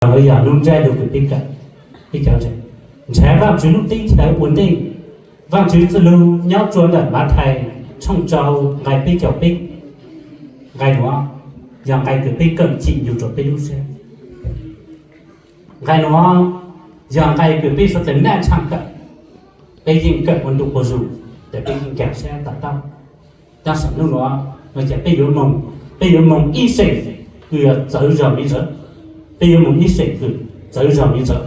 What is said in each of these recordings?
Yog lub ntsiab lus kws peb kawm, peb cov ntseeg, nrhav Vaajtswv lub teb chaws ua ntej. Vaajtswv txuj lug nyob rua ntawm Mathais tshooj rau nqai peb caug peb. Nqai nuav yog nqai kws peb kawm chim nyug rua peb lub siab. Nqai nuav yog nqai kws peb suav dlawg naj tshaaj kawm, peb yeej kawm ua ntu quas zug, tes peb yeej nkaag sab to taub. Tab sis nub nuav, nuav ces peb yuav moog, peb yuav moog ib seem kws yuav txawv zog miv ntxawv. Peb yuav moog ib seem kws txawv zog miv ntxawv.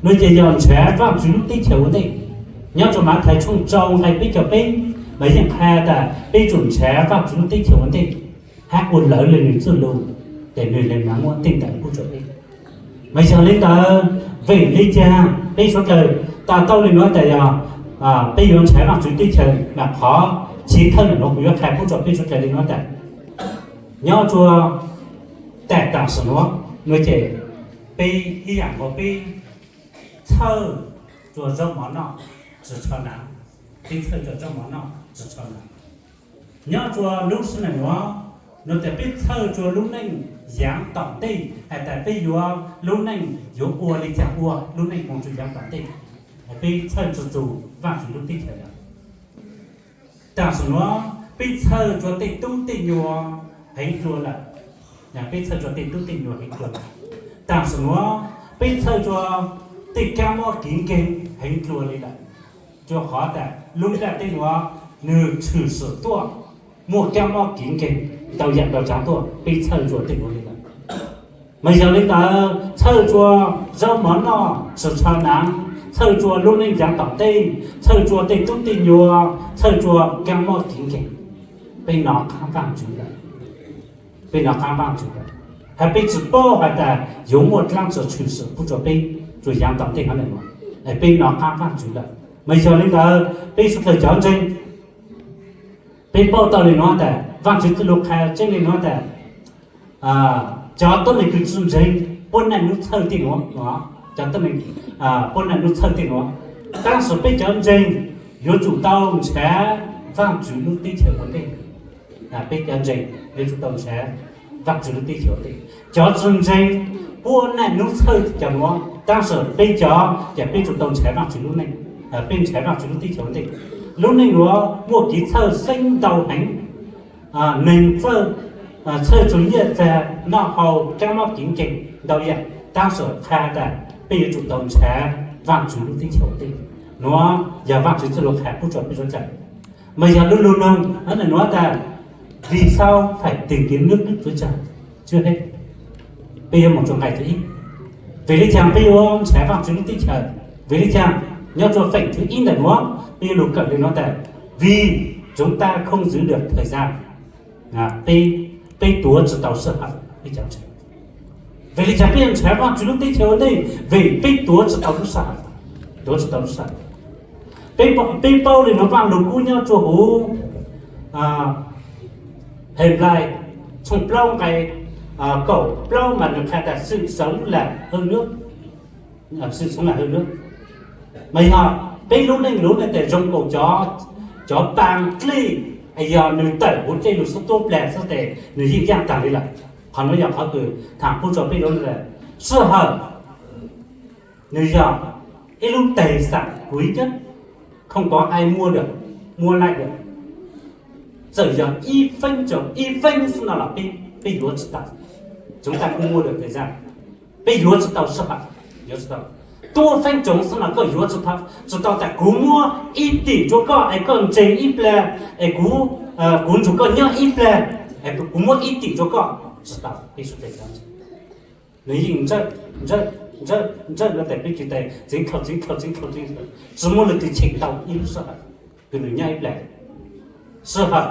Nuav ces yog nrhav Vaajtswv lub teb chaws ua ntej. Nyob rua Mathais tshooj rau nqai peb caug peb, mas yeej qha tas peb tsum nrhav Vaajtswv lub teb chaws ua ntej, hab ua lawv le nwg txuj lug, tes nwg le nuav muaj tej ntawd pub rua peb. Mas yog le ntawd, vim le caag peb suav dlawg tas tau le nuav tas yog peb yuav nrhav Vaajtswv teb chaws, mas qhov chiv thawj nuav kuv yuav qha pub rua peb suav dlawg le nuav tas, nyob rua taam sim nuav, nuav ces peb ib yaam nkaus peb txhawj rua zaub mov noj tsi tsho naav, peb txhawj rua zaub mov noj tsi tsho naav. Nyob rua lub sij hawm nuav, nuav tas peb txhawj rua lub neej yaav tom ntej has tas peb yuav lub neej yuav ua le caag ua lub neej moog rua yaav tom ntej, peb txhawj tsi txug Vaajtswv lub teb chaws lawm. Taam sim nuav peb txhawj rua tej tub tej nyuas heev dlua lawm. Peb txhawj rua tej tub tej nyuas heev dlua lawm. Taam sim nuav peb txhawj rua tej kaab mob kiv nkeeg heev dlua le lawm. Rua qhov tas lub nplaj teb nuav nwg tshwm sim tuaj muaj kaab mob kiv nkeeg ntau yaam ntau tsaav tuaj, peb txhawj rua tej nuav le lawm. Mas yog le ntawd txhawj rua zaub mov noj tsi tsho naav, txhawj rua lub neej yaav tom ntej, txhawj rua tej tub tej nyuas, txhawj rua kaab mob kiv nkeeg, peb nov qaab Vaajtswv lawm. Peb nov qaab Vaajtswv lawm, has peb tsi paub has tas yuav muaj dlaab tsi tshwm sim pub rua peb rua yaav tom ntej hov ntawm nuav, peb nov qaab Vaajtswv lawm. Mas yog le ntawd peb suav dlawg cov ntseeg, peb paub tau le nuav tas Vaajtswv txuj lug qha tseeb le nuav tas cov tuab neeg kws tsi ntseeg puab naj nub txhawj tej nuav, cov tuab neeg puab naj nub txhawj tej nuav, tab sis peb cov ntseeg yuav tsum tau nrhav Vaajtswv lub teb chaws ua ntej. Peb cov ntseeg yuav tsum tau nrhav Vaajtswv lub teb chaws ua ntej. Cov tsi ntseeg puab naj nub txhawj cov nuav, tab sis peb cov ces peb tsum tau nrhav Vaajtswv lub neej, peb nrhav Vaajtswv lub teb chaws ua ntej. Lub neej nuav muaj kev txhawj xeeb ntau heev, neeg txawj, txhawj txug nyiaj txag noj haus kaab mob kiv nkeeg ntau yaam, tab sis qha tas peb yuav tsum tau nrhav Vaajtswv lub teb chaws ua ntej. Nuav yog Vaajtswv txuj lug qha pub rua peb suav dlawg. Mas yog lub lug noog nuav tas vì sao phải tìm kiếm nước Đức Chúa Trời trước hết. Peb yuav moog rua nqai thib ib, vim le caag peb yuav nrhav Vaajtswv lub teb chaws? Vim le caag? Nyob rua feem thib ib ntawm nuav peb yuav lug kawm le nuav tas vì chúng ta không giữ được thời gian. Peb, peb tuav tsi tau sij hawm. Vim le caag peb yuav nrhav Vaajtswv lub teb chaws ua ntej? Vim peb tuav tsi tau lub sij hawm, tuav tsi tau lub sij hawm. Peb, peb paub le nuav Vaaj Lug Kub nyob rua huv Henplais tshooj plaub nqai kaum plaub mas nwg qha tas sự sống là hơi nước, sự sống là hơi nước. Mas yog peb lub neej lub neej tes zoo nkaus cov, cov paa dlej, yog nwg tawm huv dlej lug xub tuab plag xwb tes nwg yeej yaaj taag le lawm. Qhov nuav yog qhov kws thaam pub rua peb lub sij hawm, nwg yog ib lub tài sản quý nhất, không có ai mua được, mua lại được. Txawm yog ib feeb tsoom ib feeb xwb no los peb, peb yuav tsi tau. Chúng ta không mua được thời gian, peb yuav tsi tau sij hawm, yuav tsi tau. Tuab feeb tsoom xwb no koj yuav tsi tau tas kuv muab ib tim rua koj es koj ntseeg ib plag, es kuv, kuv nrug koj nyob ib plag, es kuv muab ib tim rua koj. Tsi tau, peb suav dlawg cov ntseeg, nwg yeej ntsawj, ntsawj, ntsawj, ntsawj no tes peb tsi tes txeev dlhau, txeev dlhau, txeev dlhau, tsi muaj leej twg cheem tau ib lub sij hawm kws nwg nyob ib plag. Sij hawm,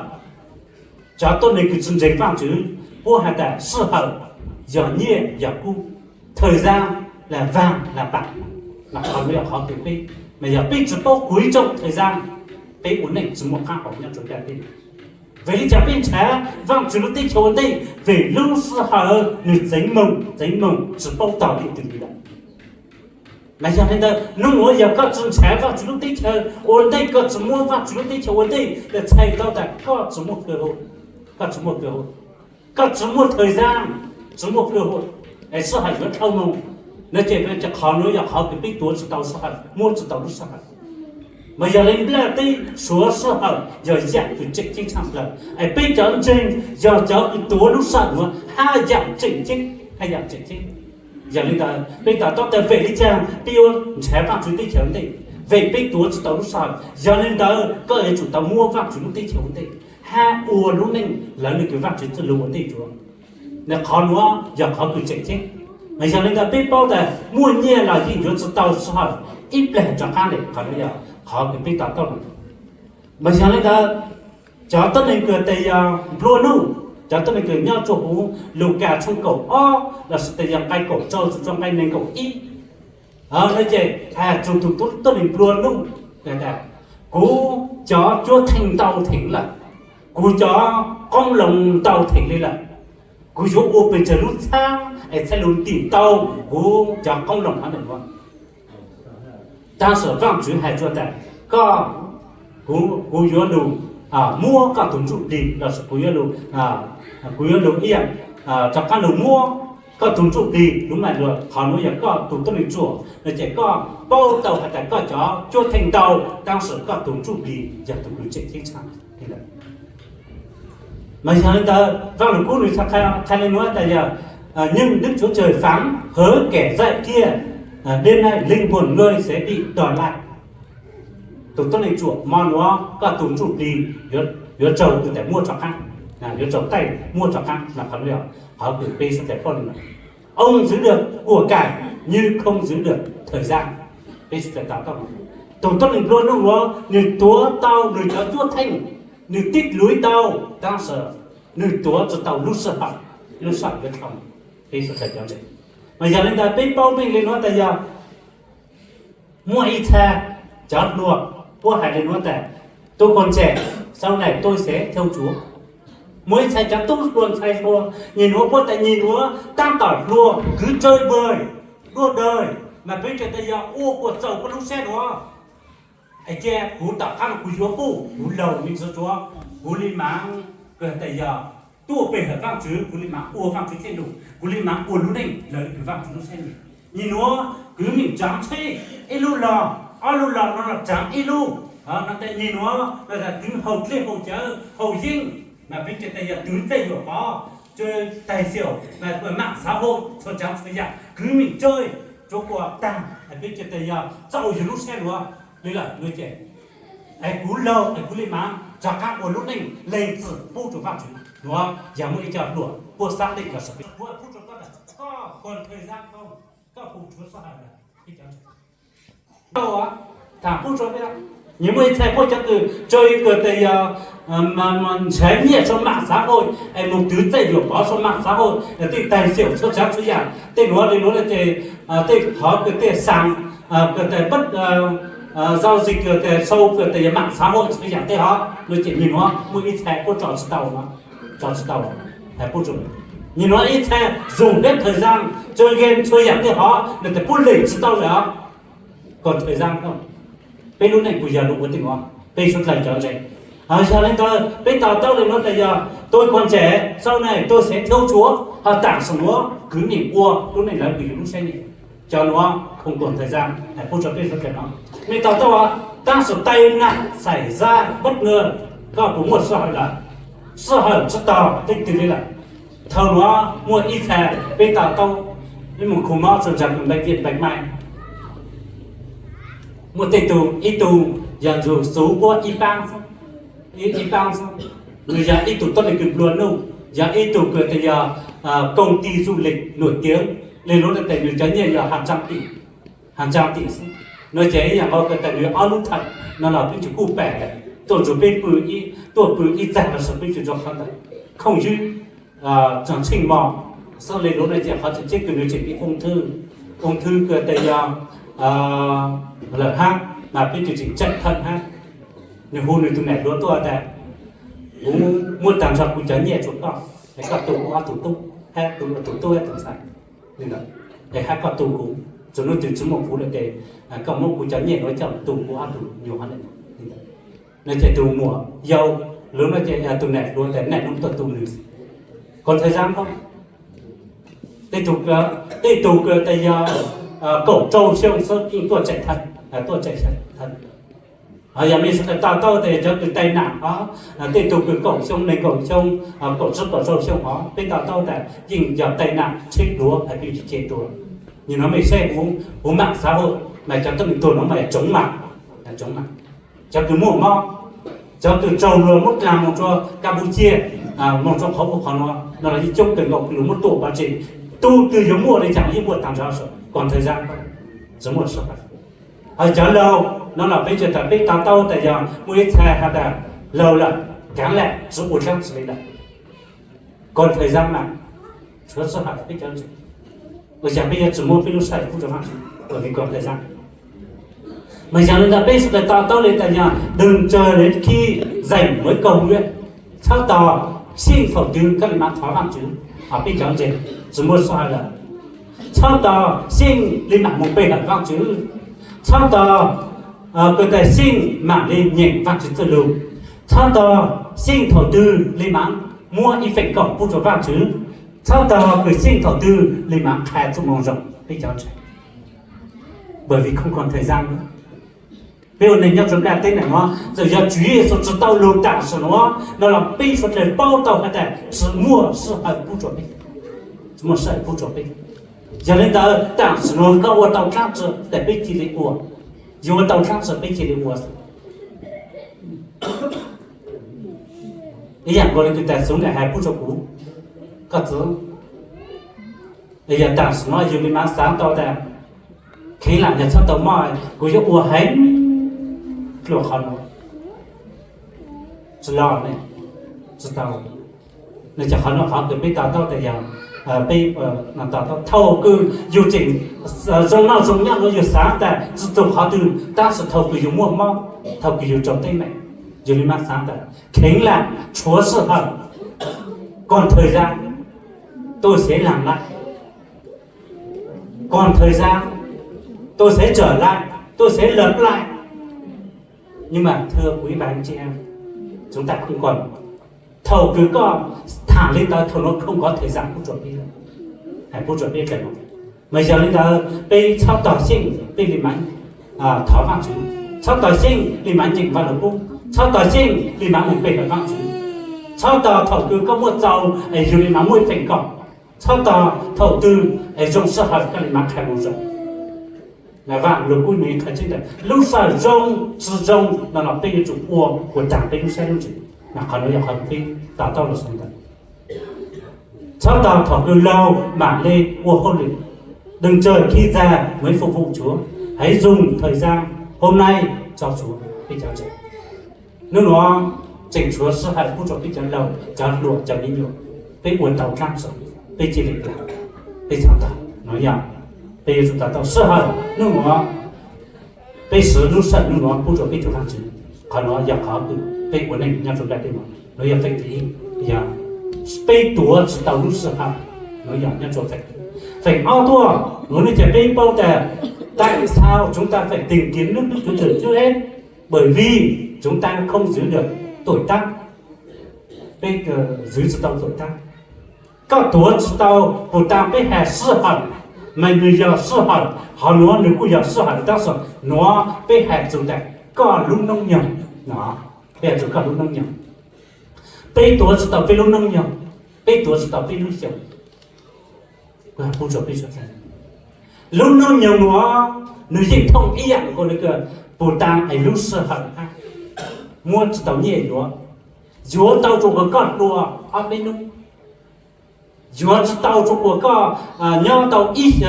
cov tuab neeg kws tsi ntseeg Vaajtswv puab has tas sij hawm yog nyiaj yog kub, thời gian là vàng là bạc. Mas qhov nuav yog qhov kws peb, mas yog peb tsi paub quý trọng thời gian, peb ua neej tsi muaj qaab hau nyob rua ntiaj teb. Vim le caag peb nrhav Vaajtswv lub teb chaws ua ntej? Vim lub sij hawm nwg txeev moog txeev moog tsi paub taug leej twg li lawm. Mas yog le ntawd nub nuav yog koj tsi nrhav Vaajtswv lub teb chaws ua ntej, koj tsi muab Vaajtswv lub teb chaws ua ntej, txhais tau tas koj tsi muaj cơ hội, koj tsi muaj cơ hội, koj tsi muaj thời gian, tsi muaj cơ hội, es sij hawm yuav dhau moog. No ces qhov nuav yog qhov kws peb tuav tsi tau sij hawm, muab tsi tau lub sij hawm. Mas yog le nplaj teb suav sij hawm yog yaam kws tseem ceeb tshaj plawg, es peb cov ntseeg yog cov kws tuav lub sij hawm nuav hab yaam tseem ceeb, hab yaam tseem ceeb. Yog le ntawd peb to taub tas vim le caag peb yuav nrhav Vaajtswv teb chaws ua ntej, vim peb tuav tsi tau lub sij hawm. Yog le ntawd koj yuav tsum tau muab Vaajtswv lub teb chaws ua ntej, hab ua lub neej lawv le kws Vaajtswv txuj lug ua ntej dua. Nws qhov nuav yog qhov kws tseem ceeb. Mas yog le ntawd peb paub tas muaj nyiaj los yeej yuav tsi tau sij hawm ib plag rov qaab le, qhov nuav yog qhov kws peb to taub lawm. Mas yog le ntawd cov tuab neeg kws tas yog nplua nuj, cov tuab neeg kws nyob rua huv Lukas tshooj kaum ob lossis tas yog nqai kaum rau txug rua nqai neeg nkaum ib, no ces has txug tug tuab neeg nplua nuj tas kuv cov cuab theej ntau theem lawm, kuv cov qoob loo ntau theem le lawm, kuv yuav ua pes tsawg lub txhab es txhaj le ntim tau kuv cov qoob loo hov ntawm nuav. Tab sis Vaajtswv has rua tas koj, kuv yuav lug muab koj tug ntsuj plig lossis kuv yuav lug, kuv yuav lug ib yaam rov qaab lug muab koj tug ntsuj plig lug maam lug, qhov nuav yog koj tug tuab neeg ruam no ces koj paub tau has tas koj cov cuab theej ntau tab sis koj tug ntsuj plig yog tug kws tseem ceeb tshaj. Mas yog le ntawd Vaaj Lug Kub nws txhaj qha le nuav tas yog nhưng Đức Chúa Trời phán hứa kẻ dạy kia, đến nay linh hồn ngươi sẽ bị đòi lại. Tug tuab neeg ruam, mo nuav koj tug ntsuj plig yuav raug tug tais muab rov qaab, yuav raug tais muab rov qaab. Qhov kws peb sawv daws paub le nuav, ông giữ được của cải nhưng không giữ được thời gian. Peb sawv daws to taub, tug tuab neeg nplua nuj nuav nws tuav tau nws cov cuab theej, nws tib luiv tau, tab sis nws tuav tsi tau lub sij hawm, lub sij hawm yuav dhau. Peb sawv daws cov ntseeg, mas yog le ntawd peb paub meej le nuav tas yog muaj ib txha cov hluas puab hais le nuav tas tôi còn trẻ, sau này tôi sẽ theo Chúa. Muaj ib txha cov tub hluas ntxhais hluas nyem nuav puab tas nyem nuav tab tom hluas, cứ chơi bời, đua đòi, mas peb ca tas yog ua kuas txaus koj lub sab nuav. Es cia kuv tom qab no kuv yuav puj, kuv laug me ntsis tsuav, kuv le maam, kws tas yog tuaj pe hawm Vaajtswv, kuv le maam ua Vaajtswv txuj lug, kuv le maam ua lub neej lawv le kws Vaajtswv lub sab nyem. Nyem nuav kwv meem tsaav tsheb ib lub log, ob lug log no los tsaav ib lub, no tas nyem nuav kwv haus dlej haus cawv haus yeeb, mas peb ca tas yog twv txej yuam pov, taig xyaum, maam xav hauj txhua tsaav txhua yaam kwv meem tsawg, tsuav kuas taag, peb ca tas yog txaus yug lub sab nuav le lawm nuav ces es kuv laug es kuv le maam rov qaab ua lub neej lees txim pub rua Vaajtswv. Nuav yog muaj ib co hluas puab xaab teb los sawv peb puab pub rua koj, koj còn thời gian không, koj puas tshuav sij hawm lawm. Thaam pub rua peb, nyias muaj ib txhia puab cov kws tsuas kws tas yog nrhav nyiaj rua maam xav hauj es moog twv txej yuam pov rua maam xav hauj, tej taig xyaum txhua tsaav txhua yaam, tej nuav le nuav le ces tej qhov kws tej xaas kws tas pab zau zig kws tas sau kws tas yog maam xav hauj txhua yaam tej hov nuav ces nyem nuav muaj ib txhia puab tso tsi tau, tso tsi tau. Hais pub rua nyem nuav ib txhia dùng hết thời gian chơi game txhua yaam tej hov nuav tas puab lees tsi tau lawm. Còn thời gian không, peb lub neej puas yog lug ua tej nuav? Peb suav dlawg cov ntseeg, yog le ntawd peb to taub le nuav tas yog tôi còn trẻ, sau này tôi sẽ theo Chúa, ho taam sim nuav kwv meem ua lub neej lawv kws yug lub sab nyem. Cov nuav không còn thời gian, hais pub rua peb suav dlawg no. Mej to taub, tab sis tai nạn xảy ra bất ngờ, koj puas muaj sij hawm lawm? Sij hawm tsi taug leej twg le lawm. Thaum nuav muaj ib txhia peb to taub, peb moog khu mob rua nraag kws npaj tiaj npaj maij, muaj tej tug, ib tug yog nrug xuv puab ib paab, ib paab xwb, nws yog ib tug tuab neeg kws nplua nuj, yog ib tug kws tas yog công ty du lịch nổi tiếng, le nuav tas nws cov nyiaj yog hàng trăm tỷ, hàng trăm tỷ xwb. Nuav ces ib yaam nqua kws tas nws ob lub thawm no los peb tsis kuj pam lawm, tuaj nrug peb pw, tuaj pw ib txag los sawv peb tsis nrug qhov ntawd, không giữ, tseem tsheej mos xwb. Le nuav no ces qhov tseem ceeb kws nws tseem ua ung thư, ung thư kws tas yog lawm hab, mas peb tseem tseem tseem thawm hab. Nws hu nws tug nam hluas tuaj tas, kuv muaj taag nrho kuv cov nyiaj rua koj, es koj tu kuv ob tug tub, hab tu tug tub hab tug ntxhais, es hab koj tu kuv, txug nub twg tsi muaj kuv lawm ces koj muab kuv cov nyiaj nuav coj tu kuv ob tug nyuas hov le. No ces tug muam yau, lug no ces tug nam hluas tas nam nuav tuaj tu nws. Còn thời gian không, tej tug kws tas yog kaum rau xyoo xwb yeej tuaj tseem thawj, tuaj tseem thawj. Yog mej sawv daws to taub tias cov kws tai nam, tej tug kws kaum xyoo, nees nkaum xyoo, kaum tsib kaum rau xyoo os, peb to taub tas yeej yog tai nam tsheb duav hais peb tsis ce dua. Nim no mej saib huv, huv mam xav huv mas cov tuab neeg tuag no mas tsoov mam, tsoov mam. Cov kws muaj mob, cov kws raug luag muab dlaag moog rua Kampuchia, moog rua qhov ub qhov nuav no los yeej coob kawg nkaus kws luag muab tua pov tseg. Tug twg yuav muaj le caag yeej muaj taag nrho, koom thawj zab tsi muaj sij hawm. Cov laug no los peb tsi tas peb to taub tas yog muaj ib txha has tas laug lawm, kaav lawm, tsi ua dlaab tsi le lawm, koom thawj zab mas tshuav sij hawm peb cov ntseeg, ua cas peb yuav tsi muab peb lub sij hawm pub rua Vaajtswv koom thawj zab? Mas yog le ntawd peb sawv daws to taub le tas yog đừng chờ đến khi rảnh mới cầu nguyện, txhob tos xyeej thaum twg koj le maam thov Vaajtswv, peb cov ntseeg tsi muaj sij hawm lawm. Txhob tos xyeej le maam moog pe hawm Vaajtswv, txhob tos kws tas xyeej maam le nyeem Vaajtswv txuj lug, txhob tos xyeej thaum twg le maam muab ib feem kaum pub rua Vaajtswv, txhob tos kws xyeej thaum twg le maam qha txuj moo zoo, peb cov ntseeg. Bởi vì không còn thời gian nữa. Peb ua neeg nyob rua nplaj teb nam nuav, txawm yog Tswv Yexus tsi tau lug taam sim nuav no los peb suav dlawg paub tau has tas tsi muaj sij hawm pub rua peb, tsi muaj sij hawm pub rua peb. Yog le ntawd taam sim nuav koj ua tau dlaab tsi tas peb cia le ua, yuav ua tau dlaab tsi peb cia le ua. Ib yaam nkaus le kws tas Xov Nam hais pub rua kuv, koj txwv, yog taam sim nuav yug le maam xaav tau tas kheev lam yog txhob tau mob, kuv yuav ua heev dlua qhov nuav, tsi lo ne, tsi tau. No ces qhov nuav qhov kws peb to taub tas yog peb to taub thaum kws yug tseem zoo noj zoo nyob nuav yug xaav tas tsi txug qhov twg, tab sis thaum kws yug muaj mob, thaum kws yug raug teeb meem, yug le maam xaav tas kheev lam tshuav sij hawm, còn thời gian tôi sẽ làm lại, còn thời gian tôi sẽ trở lại, tôi sẽ lặp lại. Nhưng mà thưa quý bà anh chị em, chúng ta không còn, thaum kws koj tham le ntawd thaum nuav không có thời gian pub rua peb, hais pub rua peb dlawg. Mas yog le ntawd peb txhob tos xyeej peb le maam thov Vaajtswv, txhob tos xyeej le maam nyeem Vaaj Lug Kub, txhob tos xyeej le maam moog pe hawm Vaajtswv, txhob tos thaum kws koj muaj txaus es yug le maam muaj feem kaum, txhob tos thaum twg es zoo sij hawm koj le maam qha lug zoo. Vaaj Lug Kub nws qha tseeb tas lub sij hawm zoo tsi zoo no los peb yuav tsum ua puas taag peb lub sab lub ntsws. Mas qhov nuav yog qhov peb to taub lug xwb ntawd. Txhob tos thaum kws laug maam le ua hauj lwm, đừng chờ khi già mới phục vụ Chúa, hãy dùng thời gian hôm nay cho Chúa, peb cov ntseeg. Nub nuav tseem tshuav sij hawm pub rua peb cov laug, cov hluas, cov me nyuam, peb ua tau dlaab tsi peb cia le ua, peb txhob tos. Nuav yog peb yuav tsum to taub sij hawm nub nuav, peb siv lub sij hawm nub nuav pub rua peb tug Vaajtswv. Qhov nuav yog qhov kws peb ua neej nyob rua nplaj teb nuav, nuav yog feem thib ib, yog peb tuav tsi tau lub sij hawm, nuav yog nyob rua feem. Feem ob tuaj, nuav ne ces peb paub tas tại sao chúng ta phải tìm kiếm nước Đức Chúa Trời trước hết, bởi vì chúng ta không giữ được tuổi tác. Peb zwv tsi tau tuam taab, koj tuav tsi tau puas taag peb has sij hawm, mas nwg yog sij hawm, hov nuav nwg kuj yog sij hawm tab sis nuav peb has txug tas koj lub noob nyoog, peb has txug koj lub noob nyoog. Peb tuav tsi tau peb lub noob nyoog, peb tuav tsi tau peb lub xyoos. Pub rua peb sawv dlawg, lub noob nyoog nuav nwg yeej thooj ib yaam nkaus le kws puas taag es lub sij hawm hab, muab tsi tau nyiaj yuav, yuav tau rua kws koj dlua ob peb nub, yuav tsi tau rua kws koj nyob tau ib,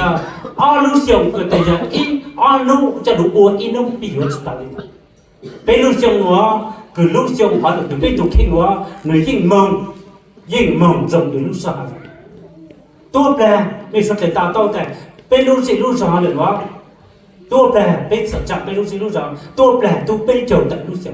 ob lub xyoos kws tas yog ib ob nub coj lug ua ib nub, peb yuav tsi tau le. Peb lub xyoo nuav kws lub xyoo qhov kws peb tug kheej nuav nwg yeej moog, yeej moog zoo kws lub sij hawm. Tuab plag mej suav dlawg to taub tas peb lub zej lub zog le nuav, tuab plag peb txhim tsaa peb lub zej lub zog, tuab plag tub peb caug tawm lub xyoo.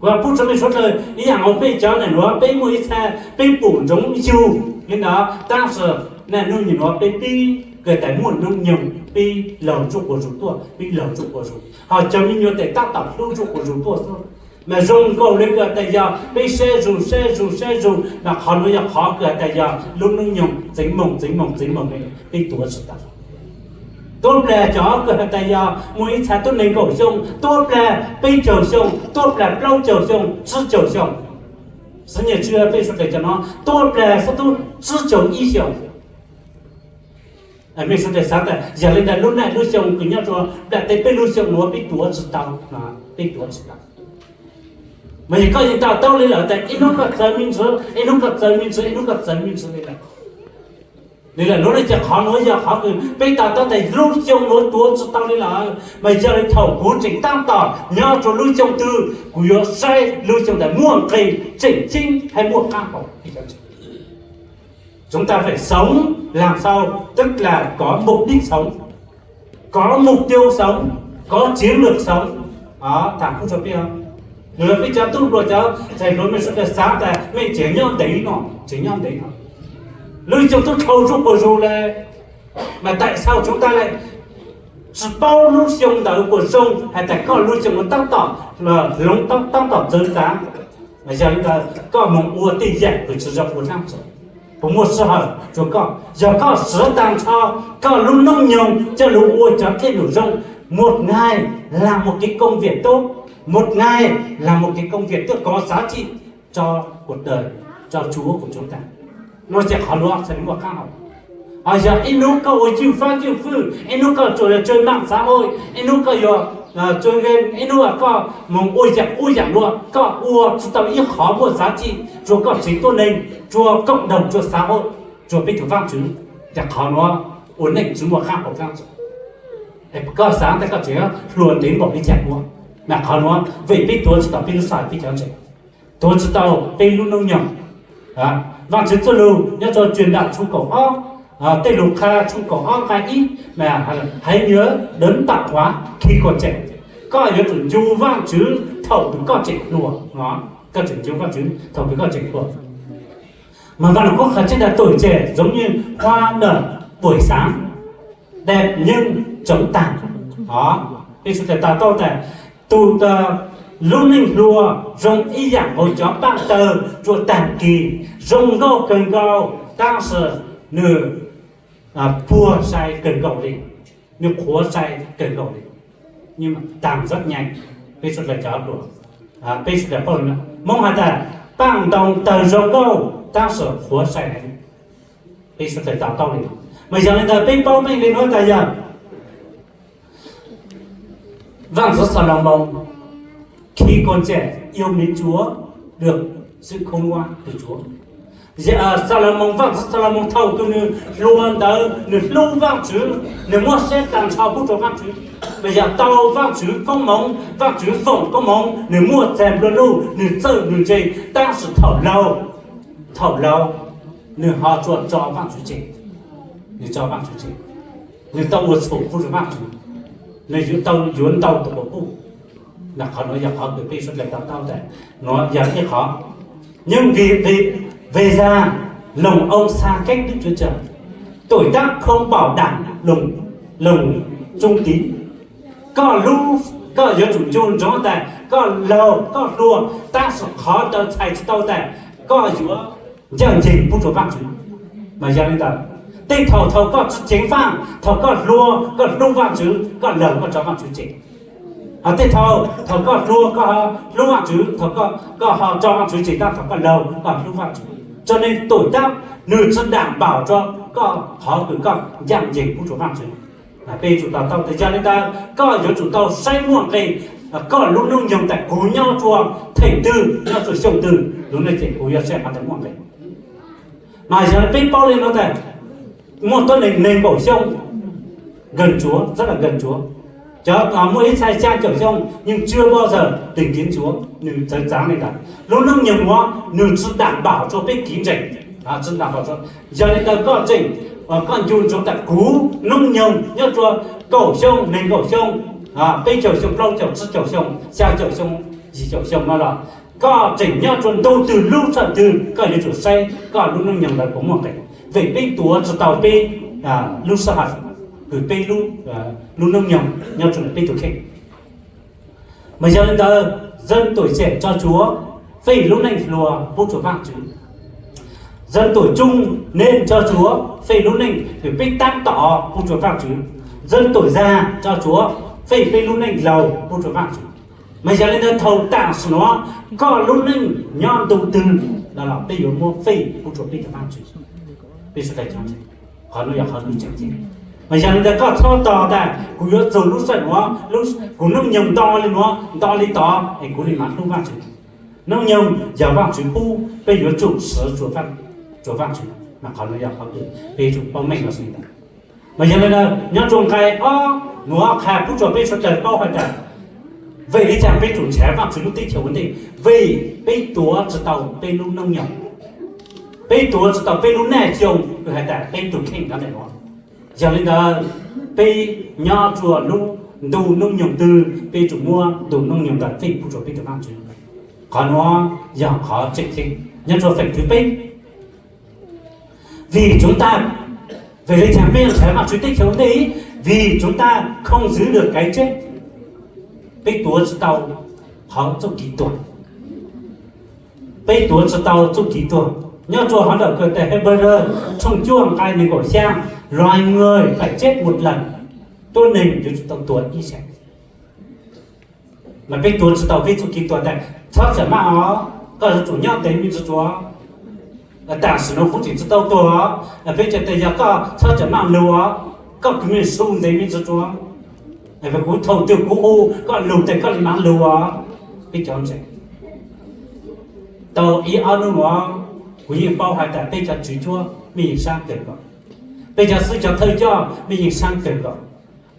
Kuv pub rua mej suav dlawg ib yaam hauv peb cov nam nuav peb muaj ib txha peb pum ntsoov yug le ntawd tab sis naj nub nyem nuav peb pib kws tas muaj noob nyoog peb laug ntsuj quas zug tuaj, peb laug ntsuj quas zug, ho cov me nyuam tes tab tom hlub ntsuj quas zug tuaj xwb. Mas zoo nkaus le kws tas yog peb saib zug saib zug saib zug mas qhov nuav yog qhov kws tas yog lub noob nyoog txeev moog txeev moog txeev moog le peb tuav tsi tau. Tuab plag cov kws has tas yog muaj ib txha tub neeg nkaum xyoo, tuab plag peb caug xyoo, tuab plag plaub caug xyoo, tsib caug xyoo. Xib nyas tsw peb suav dlawg cov no tuab plag xub tub tsib caug ib xyoo. Mej suav dlawg xaav tas yog le ntawd lub neej lub xyoo kws nyob rua nplaj teb peb lub xyoo nuav peb tuav tsi tau, peb tuav tsi tau. Mas yog koj yeej to taub le lawm tas ib hnub koj txawv me ntsis, ib hnub koj txawv me ntsis, ib hnub koj txawv me ntsis le lawm. Le lawm lub neej ces qhov nuav yog qhov kws peb to taub tas lub xyoo nuav tuav tsi tau le lawm, mas yog le thaum kuv tseem taab tom nyob rua lub xyoo twg kuv yuav saib lub xyoo ntawd muaj nqe tseem ceeb hab muaj qaab hau. Chúng ta phải sống làm sao, tức là có mục đích sống, có mục tiêu sống, có chiến lược sống. Tham kub rua peb, nws peb cov tub hluas cov ntxhais hluas mej suav dlawg xaav tas mej tseem nyob ntev no, tseem nyob ntev no, lub xyoo tub dhau zuj quas zug le, mas tại sao chúng ta lại tsi paub lub xyoo ntawd puas zoo, has tas koj lub xyoo ua taab tom hloov, taab tom txawv txav. Yog le ntawd koj moog ua tej yaam kws tsi zoo ua naab txug, puas muaj sij hawm rua koj? Yog koj siv taag nrho koj lub noob nyoog coj lug ua cov kev lom zoo, một ngày làm một cái công việc tốt, một ngày làm một cái công việc tốt có giá trị cho cuộc đời, cho Chúa của chúng ta. Nuav ces qhov nuav txhad muaj qaab hau. Ho yog ib hnub koj ua ywj fab ywj fwj, ib hnub koj tsuas yog tsw maam xav hoj, ib hnub koj yog tsw, ib hnub koj moog ua yaam ub yaam nuav, koj ua tsi tau ib qhov muaj giá trị rua koj tsev tuab neeg, rua cộng đồng, rua xã hội, rua peb tug Vaajtswv, ces qhov nuav ua neej tsi muaj qaab hau. Koj xaav tas koj tseem hluas ntev npaum le caag ua, mas qhov nuav vim peb tuav tsi tau peb lub sij hawm, peb cov ntseeg, tuav tsi tau peb lub noob nyoog. Vaajtswv txuj lug nyob rua Truyền Đạo tshooj kaum ob, tej lug qha tshooj kaum ob nqai ib, hãy nhớ Đấng Tạo Hóa khi còn trẻ. Koj yuav tsum ncu Vaajtswv thaum kws koj tseem hluas. Koj tsum ncu Vaajtswv thaum kws koj tseem hluas. Mas Văn Hồng Quốc qha tseb tas tuổi trẻ giống như hoa nở buổi sáng, đẹp nhưng chóng tàn. Peb suav dlawg to taub tas tug lub neej hluas zoo ib yaam hauv cov paaj taw rua taag kis, zoo nkauj kawg nkaus, tab sis nwg puag sai kawg nkaus li, nwg qhuav sai kawg nkaus li. Nhưng mà tàn rất nhanh. Peb suav dlawg cov hluas, peb suav dlawg paub, Moob has tas paaj ntoo tawg zoo nkauj tab sis qhuav sai heev. Peb suav dlawg to taub li. Mas yog le ntawd peb paub meej le nuav tas yog Vaj ntxwv Xalumoos khi còn trẻ yêu mến Chúa, được sự khôn ngoan từ Chúa. Xalumoos, Vaj ntxwv Xalumoos thaum kws nwg hluas ntawd nwg hlub Vaajtswv, nwg muab siab taag nrho pub rua Vaajtswv, mas yog tau Vaajtswv koob moov, Vaajtswv foom koob moov, nwg muaj txag nplua nuj, nwg txawj nwg ntse, tab sis thaum laug, thaum laug nwg ho tsuas tso Vaajtswv tseg, nwg tso Vaajtswv tseg, nwg tau ua txhum pub rua Vaajtswv, nwg yuav tau yuav ntau tus quas puj. Mas qhov nuav yog qhov kws peb suav dlawg to taub tas nuav yog ib qhov. Nhưng vì, vì, vì già lòng ông xa cách Đức Chúa Trời, tuổi tác không bảo đảm lòng, lòng trung tín. Koj lub, koj yuav tsum ncu ntsoov tas koj laug koj hluas, tab sis qhov ntawd txhais tsi tau tas koj yuav ncaaj nceeg pub rua Vaajtswv. Mas yog le ntawd, tej thaum thaum koj tsi ceev faj, thaum koj hluas koj hlub Vaajtswv, koj laug koj tso Vaajtswv tseg. Ho tej thaum thaum koj hluas koj ho hlub Vaajtswv, thaum koj ho tso Vaajtswv tseg, tab thaum koj laug koj hlub Vaajtswv. Cho nên tuổi tác nwg tsi đảm bảo rua koj qhov kws koj ncaaj nceeg pub rua Vaajtswv. Peb yuav tsum to taub tas yog le ntawd koj yuav tsum tau saib muaj nqe koj lub noob nyoog tas kuv nyob rua theem twg, nyob rua xyoo twg, lub neej ces kuv yuav saib qhov ntawd muaj nqe. Mas yog le peb paub le nuav tas muaj tuab neeg nees nkaum xyoo, gần Chúa, rất là gần Chúa. Cov muaj ib txhais xya caum xyoo nhưng chưa bao giờ tìm kiếm Chúa, nwg txawv txav le ntawd. Lub noob nyoog nuav nwg tsi đảm bảo rua peb kev ntseeg, tsi đảm bảo rua. Yog le ntawd koj tseem, koj ncu ntsoov tas kuv noob nyoog nyob rua kaum xyoo, nees nkaum xyoo, peb caug xyoo, plaub caug, tsib caug xyoo, xya caum xyoo, yim caum xyoo no los koj tseem nyob rua ntug twg lub sij hawm twg koj yuav tsum saib koj lub noob nyoog ntawd puas muaj nqe. Vim peb tuav tsi tau peb lub sij hawm kws peb lub, lub noob nyoog nyob rua peb tug kheej. Mas yog le ntawd, dân tuổi trẻ cho Chúa, feem lub neej hluas pub rua Vaajtswv. Dân tuổi trung niên cho Chúa, feem lub neej kws peb taab tom pub rua Vaajtswv. Ntxeev tuam zag tso tsuav fej peb lub neej laus pub rua Vaajtswv. Mas yog le ntawd thaum tam sim nuav koj lub neej nyob ntu twg los peb yuav muab fej pub rua peb cov Vaajtswv. Peb sawv daws cov ntseeg, qhov nuav yog qhov lub tseem ceeb. Mas yog le ntawd koj txhob tos tas kuv yuav txug lub sij hawm nuav, kuv noob nyoog nto le nuav nto le tod es kuv le maam hlub Vaajtswv. Noob nyoog yog Vaajtswv pub, peb yuav tsum swv rua Vaajtswv. Mas qhov nuav yog qhov kws peb yuav tsum paub meej los xwb ntag. Mas yog le ntawd nyob rua nqai ob nuav qha pub rua peb sawv daws paub has tas, vim le caag peb tsum nrhav Vaajtswv lub teb chaws ua ntej? Vim peb tuav tsi tau peb lub noob nyoog, peb tuav tsi tau peb lub neej xyoo kws has tas peb tug kheej nov ntawm nuav. Yog le ntawd peb nyob rua lub ntu noob nyoog twg peb tsum muab ntu noob nyoog ntawd fej pub rua peb tug Vaajtswv. Qhov nuav yog qhov tseem ceeb nyob rua feem thib peb. Vì chúng ta, vim le caag peb yuav nrhav Vaajtswv teb chaws ua ntej? Vì chúng ta không giữ được cái chết. Peb tuav tsi tau qhov txuj kev tuag. Peb tuav tsi tau txuj kev tuag. Nyob rua hov ntawm kws tas Hebrew tshooj cuaj nqai neeg nkaum xyaa, loài người phải chết một lần, tuab neeg yuav tsum tau tuag ib zaug. Mas peb tuav tsi tau peb txuj kev tuag tas txhob txawm maj os, koj yuav tsum nyob ntev me ntsis tsuav. Tam sim nuav kuv tseem tsi tau tuag os, peb ca tas yog koj txhob txawm maj lug os, koj kws me su ntev me ntsis tsuav. Kuv thaum twg kuv hu koj lug tes koj le maam lug os. Peb cov ntseeg, tau ib ob nub nuav kuv yeej paub has tas peb cov tswv cuab mej yeej saab kawg nkaus, peb cov xib cov thawj coj mej yeej saab kawg nkaus.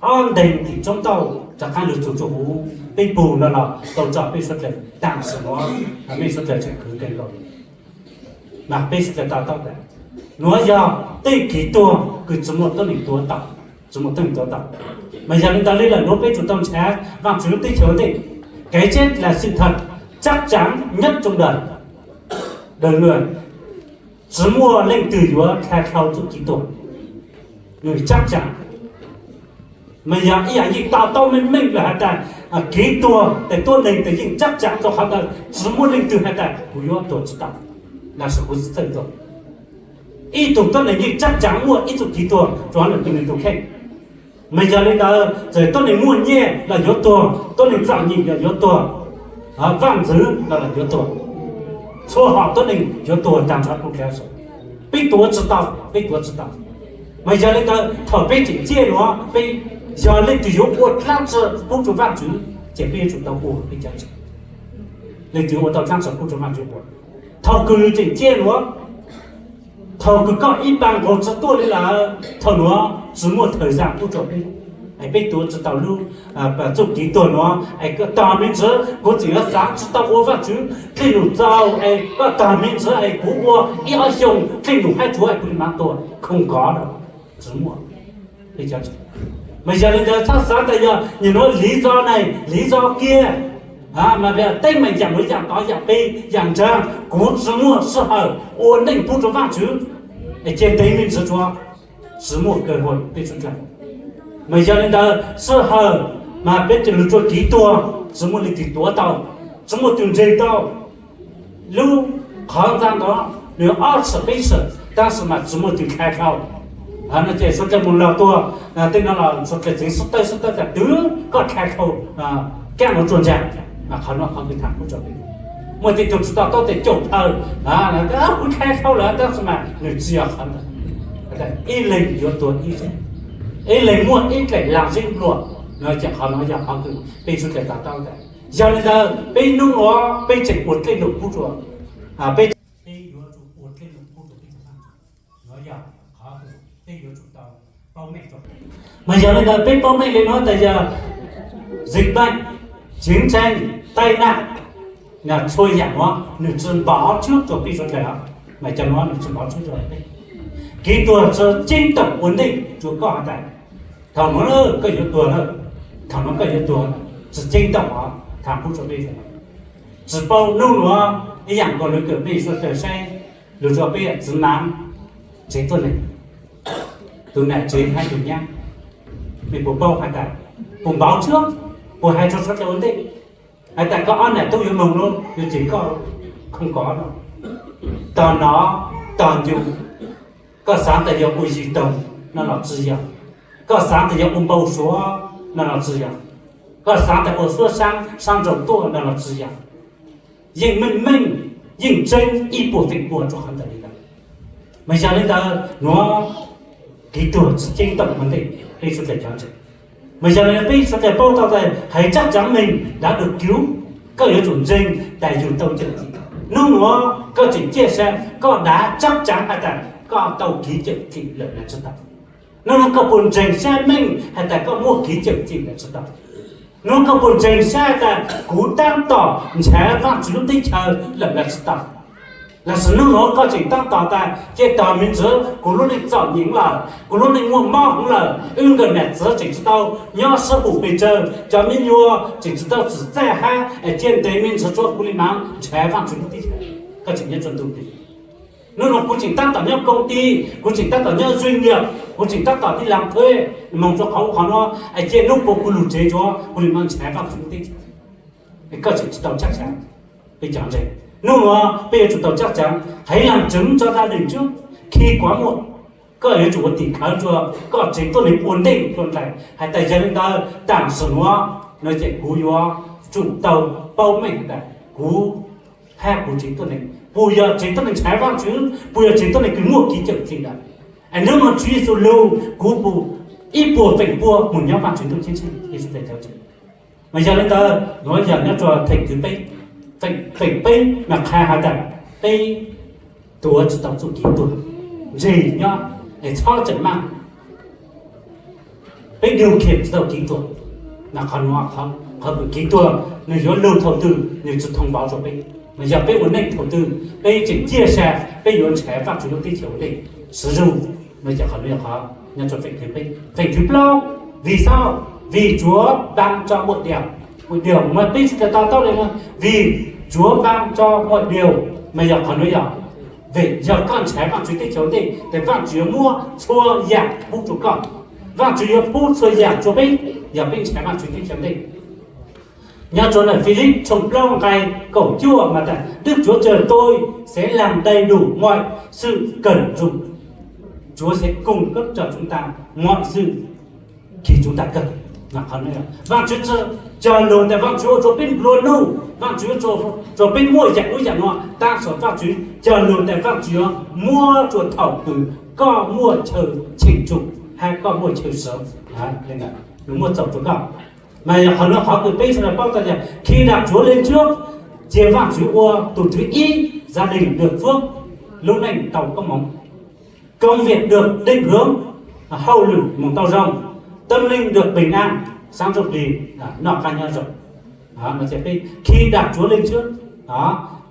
Ob nteeg tim tsoob tauj rov qaab lug txug rua huv peb pug no los tau tso peb suav dlawg tam sim nuav, mej suav dlawg tseem khwv kawg nkaus. Mas peb suav dlawg to taub tas nuav yog tej kev tuag kws tsi muaj tuab neeg tuav tau, tsi muaj tuab neeg tuav tau. Mas yog le ntawd le lawm nuav peb tsum tau nrhav Vaajtswv lub teb chaws ua ntej. Cái chết là sự thật chắc chắn nhất trong đời, đời người. Tsi muaj leej twg yuav dlha dhau txuj kev tuag, nwg chắc chắn. Mas yog ib yaam yeej to taub meej meej lawm has tas kev tuag tes tuab neeg tes yeej chắc chắn rua qhov ntawd tsi muaj leej twg has tas kuv yuav tuag tsi tau, los sis kuv txawj tuag. Ib tug tuab neeg yeej chắc chắn muaj ib txuj kev tuag rua nwg tug kheej. Mas yog le ntawd txawm tuab neeg muaj nyiaj los yuav tuag, tuab neeg txom nyem los yuav tuag, vaj ntxwv los yuav tuag, txhua hom tuab neeg yuav tuag taag nrho kuv dlav saum. Peb tuav tsi tau, peb tuav tsi tau. Mas yog le ntawd thaum peb tseem ciaj nuav peb, yog leej twg yuav ua dlaab tsi pub rua Vaajtswv ces peb yuav tsum tau ua peb cov ntseeg. Leej twg ua tau dlaab tsi pub rua Vaajtswv ua. Thaum kws tseem ciaj nuav, thaum kws koj ib paag nkaus tsi tuaj le lawm, thaum nuav tsi muaj thawm zaaj pub rua peb, es peb tuav tsi tau lub txuj kev tuag nuav es koj tog me ntsis kuv tseem yuav xaav tsi tau ua Vaajtswv dlej num txaus es koj tog me ntsis es kuv ua ib ob xyoo dlej num hab tsuav es kuv le maam tuag, không có đâu, tsi muaj. Mas yog le ntawd txhob xaav tas yog nim nuav lý do này lý do kia, mas teeb meem yaam nuav yaam tod yaam pem yaam nraag kuv tsi muaj sij hawm ua neej pub rua Vaajtswv, es cia ntev me ntsis tsuav, tsi muaj cơ hội peb sawv dlawg. Mas yog le ntawd sij hawm mas peb lug rua kev tuag tsi muaj leej twg tuav tau, tsi muaj tug ntseg tau. Lub qhov ntxa ntawd nws ob txhawm peb txhawm tab sis mas tsi muaj tug dlha dhau. No ces suav dlawg moog laug tuag tej no los suav dlawg txeev xub tawb xub tawb tas twb koj dlha dhau kaaj nuav tsuag ntsaag, mas qhov nuav qhov kws tham kuv tso peb. Muaj tej tug tsi to taub tes caum phawj, kuv dlha dhau lawm tab sis mas nws tsi yog qhov ntawd. Ib leeg yuav tuag ib leeg, ib leeg muaj ib dlaim lag zeb nplua. No ces qhov nuav yog qhov kws peb suav dlawg to taub tas yog le ntawd peb nub nuav peb tseem ua dlej num pub rua, peb, peb yuav tsum ua dlej num pub rua peb cov Vaajtswv. Nuav yog qhov peb yuav tsum tau paub meej rua. Mas yog le ntawd peb paub meej le nuav tas yog dịch bệnh, chiến tranh, tai nạn, txhua yaam nuav nws tsi npov tswb rua peb suav dlawg, mas cov nuav nws tsi npov tswb rua peb. Kev tuag tsi ceeb toom ua ntej rua koj has tas thaum nuav koj yuav tuag lawm, thaum nuav koj yuav tuag, tsi ceeb toom os, tham pub rua peb. Tsi paub nub nuav ib yaam nkaus le kws peb suav dlawg saib lug rua peb txiv nam tsev tuab neeg, tug nam tsev hab tug nyab, mej puas paub has tas, puas npov tswb, puas hais rua suav dlawg ua ntej has tas koj ob nam tub yuav moog lawm, yuav tseem koj, không có đâu. Tog nov tog ncu, koj xaav tas yog ua yig toog no los tsi yog. Koj xav tias yog ua npau suav no los tsis yog. Koj xav tias ua suab saab, saab nraug tuaj no los tsis yog. Yeej meej meej, yeej tseeb ib puas feem pua rua qhov ntawm li ntawd. Mas yog li ntawd nuav kev tuag tsi ceeb toom ua ntej peb suav dlawg cov ntseeg. Mas yog li ntawd peb suav dlawg paub tau tas hais chắc chắn mình đã được cứu, koj yuav tsum ntseeg tas yug tau cawm dim. Nub nuav koj tseem ciaj sab koj đã chắc chắn has tas koj tau kev cawm dim lawm los tsis tau. Nub nuav koj puas ntseeg sab meej has tas koj muaj kev cawm dim lawm tsis tau. Nub nuav koj puas ntseeg sab tas kuv taab tom nrhav Vaajtswv lub teb chaws lawm los tsis tau. Lossis nub nuav koj tseem taab tom tas ces tog me ntsis kuv lub neej txom nyem lawm, kuv lub neej muaj mob heev lawm, wb nkawm nam txiv tseem tsis tau nyob sib hum pes tsawg, cov me nyuam tseem tsis tau txim txawj hab, cia ntev me ntsis tsuav kuv le maam nrhav Vaajtswv lub teb chaws. Koj tseem nyob tsua ntu ntws. Nub nuav kuv tseem taab tom nyob công ty, kuv tseem taab tom nyob doanh nghiệp, kuv tseem taab tom đi làm thuê, moog rua qhov ub qhov nuav, cia nub puag kuv lug tsev tsuav kuv le maam nrhav Vaajtswv lub teb chaws. Koj tseem tsis tau chắc chắn. Peb cov ntseeg, nub nuav peb yuav tsum tau chắc chắn, haiv làm chứng cho gia đình trước khi quá muộn. Koj yuav tsum ua tim khawv rua koj tsev tuab neeg ua ntej dlua nqe has tas yog le ntawd taam sim nuav nuav ces kuv yuav tsum tau paub meej has tas kuv hab kuv tsev tuab neeg puas yog tsev tuab neeg nrhav Vaajtswv, puas yog tsev tuab neeg kws muaj kev cawm dim lawm. Es nub nuav Tswv Yexus lug kuv puas ib puas feem pua moog nyob Vaajtswv ntuj ceeb tsheej Yexus le cawv tsev. Mas yog le ntawd nuav yog nyob rua theem thib peb, feem peb mas qha has tas peb tuav tsis tau txuj kev tuag, ntseeg nyob es txhob tseem maj. Peb điều khiển tsis tau kev tuag. Mas qhov nuav, qhov kws kev tuag nws yuav lug thaum twg nws tsis thông báo rua peb. Mas yog peb ua neej thaum twg peb tseem ciaj sab peb yuav nrhav Vaajtswv lub teb chaws ua ntej, sib zug, mas yog qhov nuav yog qhov nyob rua feem thib peb. Feem thib plaub, vì sao? Vì Chúa ban cho mọi điều. Mọi điều, mas peb sawv daws to taub le nuav, vì Chúa ban cho mọi điều, mas yog qhov nuav yog vim yog koj nrhav Vaajtswv teb chaws ua ntej tes Vaajtswv yuav muab txhua yaam pub rua koj. Vaajtswv yuav pub txhua yaam rua peb yog peb nrhav Vaajtswv teb chaws ua ntej. Nyob rua ntawm Philip tshooj plaub nqai kaum cuaj mas tas, Đức Chúa Trời tôi sẽ làm đầy đủ mọi sự cần dùng. Chúa sẽ cung cấp cho chúng ta mọi sự khi chúng ta cần. Vaajtswv cog lug tas Vaajtswv ua rua peb nplua nuj, Vaajtswv ua rua peb muaj yaam ub yaam no, tab sis Vaajtswv cog lug tas Vaajtswv yuav muab rua thaum kws koj muaj chaw cheem tsum hab koj muaj chaw sawv, muab txaus rua koj. Mas yog qhov nuav qhov kws peb sawv daws paub tau tias khi đặt Chúa lên trước, cia Vaajtswv ua tus thứ ib, gia đình được phước, lub neej tau koob hmoov. Công việc được định hướng, hauj lwm moog tau zoo. Tâm linh được bình an, sab ntsuj plig noj qab nyob zoo. Khi đặt Chúa lên trước,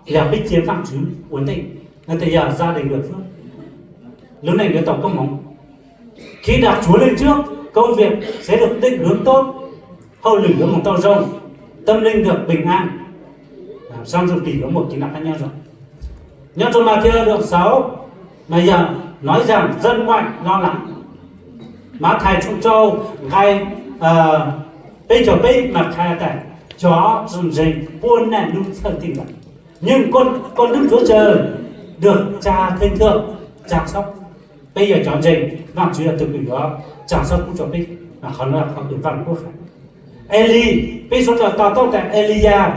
yog peb cia Vaajtswv ua ntej, no tes yog gia đình được phước, lub neej yuav tau koob hmoov. Khi đặt Chúa lên trước, công việc sẽ được định hướng tốt, hauj lwm yuav moog tau zoo, tâm linh được bình an, sab ntsuj plig yuav muaj kev noj qab nyob zoo. Nyob rua Mathias đoạn sáu, mà giờ nói rằng dân ngoại lo lắng. Mathais tshooj rau nqai peb caug peb mas qha tas cov tsis ntseeg puab niaj hnub txhawj txhawj lawm, nhưng con, con Đức Chúa Trời được cha thiên thượng chăm sóc. Peb yog cov ntseeg, Vaajtswv yog tug kws yuav chăm sóc pub rua peb. Qhov nuav qhov kws Vaaj Kuab has. Eli, peb sawv daws to taub tas Eliyas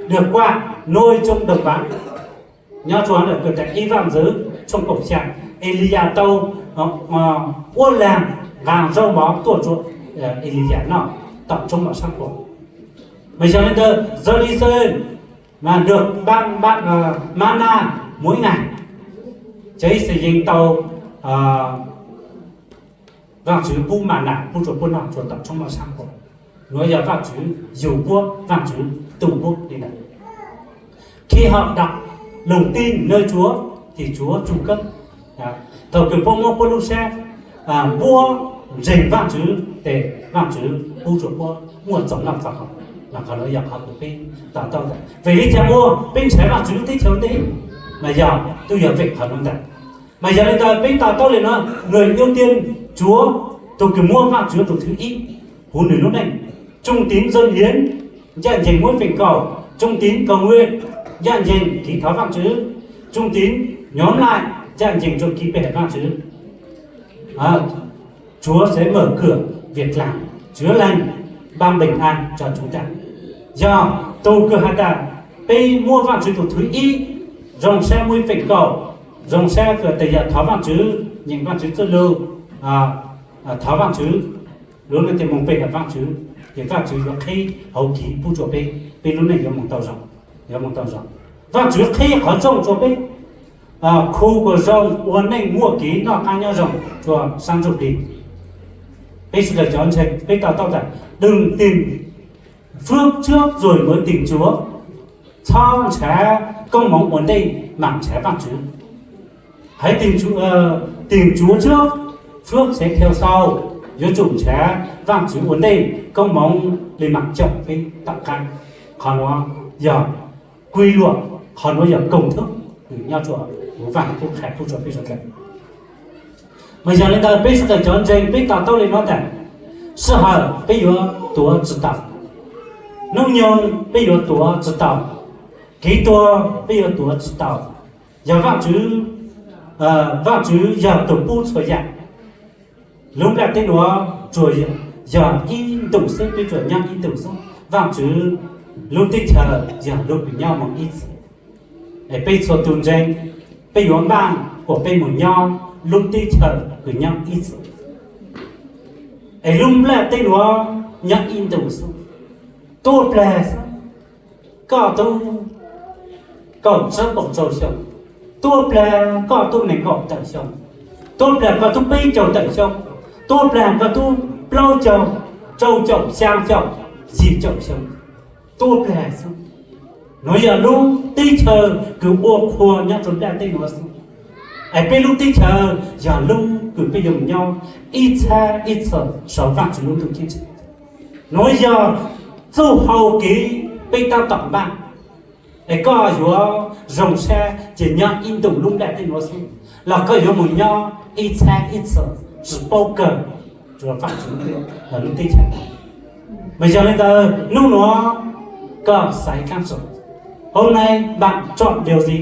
được quạ nuôi trong đồng vắng. Nyob rua ntawm kws tas ib Vaajntxwv tshooj kaum xya, Eliyas tau uab laag nqaa zaub mov tuaj rua Eliyas noj tom tshoob mov saab qhua. Mas yog le ntawd Giơ-ri-sê mà được ban, ban mana mỗi ngày. Cov Yixalayees tau Vaajtswv pub mana pub rua puab noj rua tom tshoob mov saab qhua. Nuav yog Vaajtswv yug puab, Vaajtswv tu puab li ntawd. Khi họ đặt lòng tin nơi Chúa thì Chúa chu cấp. Thaum kws puab muab puab lub sab, puab ntseeg Vaajtswv tes Vaajtswv pub rua puab muaj txaus noj txaus haus. Mas qhov nuav yog qhov kws peb to taub tas vim le caag ua peb nrhav Vaajtswv lub teb chaws ntej, mas yog tub yog vim qhov nuav ntag. Mas yog le ntawd peb to taub le nuav, người ưu tiên Chúa, tug kws muab Vaajtswv tug thứ nhất huv nwg lub neej. Trung tín dâng hiến, ncaj nceeg muab feem kaum. Trung tín cầu nguyện, ncaj nceeg thov Vaajtswv. Trung tín nhóm lại, ncaj nceeg rua kis peb haiv Vaajtswv. Chúa sẽ mở cửa việc làm chữa lành, ban bình an cho chúng ta. Yog tus kws has tas peb muab Vaajtswv tus thwv ib, zoo sab muaj ib feem kaum, zoo sab kws tas yog thov Vaajtswv, nyeem Vaajtswv txuj lug, thov Vaajtswv, lub neej tes moog pe hawm Vaajtswv, ces Vaajtswv yuav qheb hauv kev pub rua peb, peb lub neej yuav moog tau zoo, yuav moog tau zoo. Vaajtswv qheb qhov rooj rua peb, khu kuas zoo, ua neej muaj kev noj qaab nyob zoo rua saab ntuj plig. Peb sawv daws cov ntseeg peb to taub tas, đừng tìm phước trước rồi mới tìm Chúa, txhob nrhav koob moov ua ntej maam nrhav Vaajtswv. Hãy tìm Chúa trước, phước sẽ theo sau, yuav tsum nrhav Vaajtswv ua ntej, koob moov le maam caum peb tom qaab. Qhov nuav yog quy luật, qhov nuav yog công thức kws nyob rua huv Vaaj Lug Kub qha pub rua peb sawv daws. Mas yog le ntawd peb sawv daws cov ntseeg peb to taub le nuav tas, sij hawm peb yuav tuav tsi tau, hnub nyoog peb yuav tuav tsi tau, kev tuag peb yuav tuav tsi tau. Yog Vaajtswv, Vaajtswv yog tug pub txhua yaam. Lub nplaj teb nuav tsuas yog ib ntus xwb, peb tsuas nyob ib ntus xwb. Vaajtswv lub teb chaws yog lub kws nyob moog ib txhis. Es peb txhua tug ntseeg, peb yuav npaaj kuas peb moog nyob lub teb chaws kws nyob ib txhis. Es lub nplaj teb nuav nyob ib ntus xwb, tuab plag xwb, koj tub kaum tsib kaum rau xyoo, tuab plag koj tub nees nkaum tawm xyoo, tuab plag koj tub peb caug tawm xyoo, tuab plag koj tub plaub caug, rau caum, xyaa caum, yim caum xyoo, tuab plag xwb. Nuav yog lub teb chaws kws ua qhua nyob rua nplaj teb nuav xwb. Es peb lub teb chaws yog lub kws peb yuav moog nyob ib txhab ib txhis saum Vaajtswv lub ntuj ceeb tsheej. Nuav yog txuj hau kev peb taab tom npaaj. Es koj yuav zoo sab ces nyob ib ntus lub nplaj teb nuav xwb, los koj yuav moog nyob ib txhab ib txhis tsi paub kawg rua Vaajtswv lub teb chaws. Mas yog le ntawd hnub nuav koj xaiv dlaab tsi? Hôm nay bạn chọn điều gì?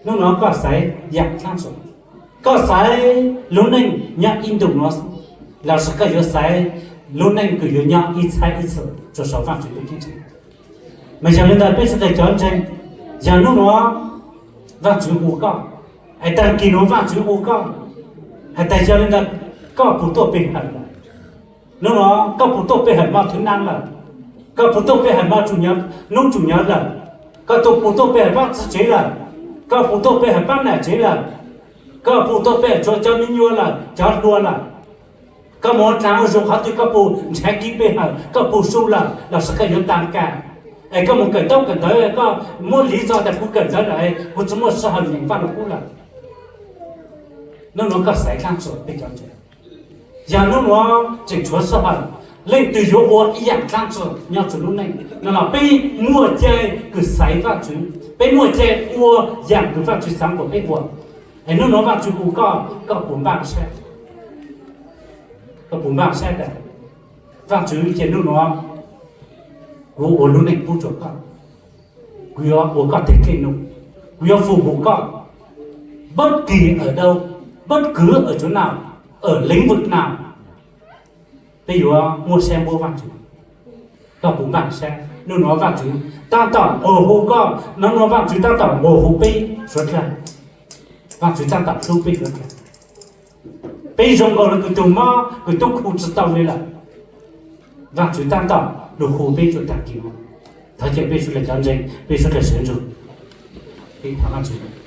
Hnub nuav koj xaiv yaam dlaab tsi? Koj xaiv lub neej nyob ib ntus nuav xwb, lossis koj yuav xaiv lub neej kws yuav nyob ib txhab ib txhis rua saum Vaajtswv lub teb chaws? Mas yog le ntawd peb sawv daws cov ntseeg, yog hnub nuav Vaajtswv hu koj, es taag kis nuav Vaajtswv hu koj, has tas yog le ntawd koj puas tuaj pe hawm lawm? Hnub nuav koj puas tuaj pe hawm moj thwv nab lawm? Koj puas tuaj pe hawm moj hnub tsum nyov lawm? Koj puas tuaj pe hawm paab txiv tsev lawm? Koj puas tuaj pe hawm paab nam tsev lawm? Koj puas tuaj pe hawm rua cov me nyuam lawm, cov hluas lawm? Koj moog ua dlaag ua zug qhov twg, koj puas nrhav kev pe hawm, koj puas su lawm lossis koj yuav taag kag? Es koj moog kawm ntaub kawm ntawv, koj muab liv txog tas kuv kawm ntawv lawm, kuv tsi muaj sij hawm nyeem Vaaj Lug Kub lawm. Hnub nuav koj xaiv dlaab tsi peb cov ntseeg? Yog hnub nuav tseem tshuav sij hawm, leej twg yuav ua ib yaam dlaab tsi nyob rua lub neej no los peb muaj cai kws xaiv Vaajtswv, peb muaj cai ua yaam kws Vaajtswv xaav kuas peb ua. Es hnub nuav Vaajtswv hu koj, koj puas npaaj sab? Koj puas npaaj sab tas, Vaajtswv, ces hnub nuav kuv ua lub neej pub rua koj, kuv yuav ua koj teg dlej num, kuv yuav phục vụ koj bất kỳ ở đâu, bất cứ ở chỗ nào, ở lĩnh vực nào. Peb yuav muab sab muab Vaajtswv. Koj puas npaaj sab? Hnub nuav Vaajtswv taab tom nqua hu koj, hnub nuav Vaajtswv taab tom nqua hu peb suav dlawg. Vaajtswv taab tom hlub peb suav dlawg. Peb zoo nkaus le kws tug mob kws tub khu tsi tau le lawm. Vaajtswv taab tom lug hu peb rua taag kis nuav. Thov caw peb suav dlawg cov ntseeg, peb suav dlawg sawv ntsug. Peb thov Vaajtswv.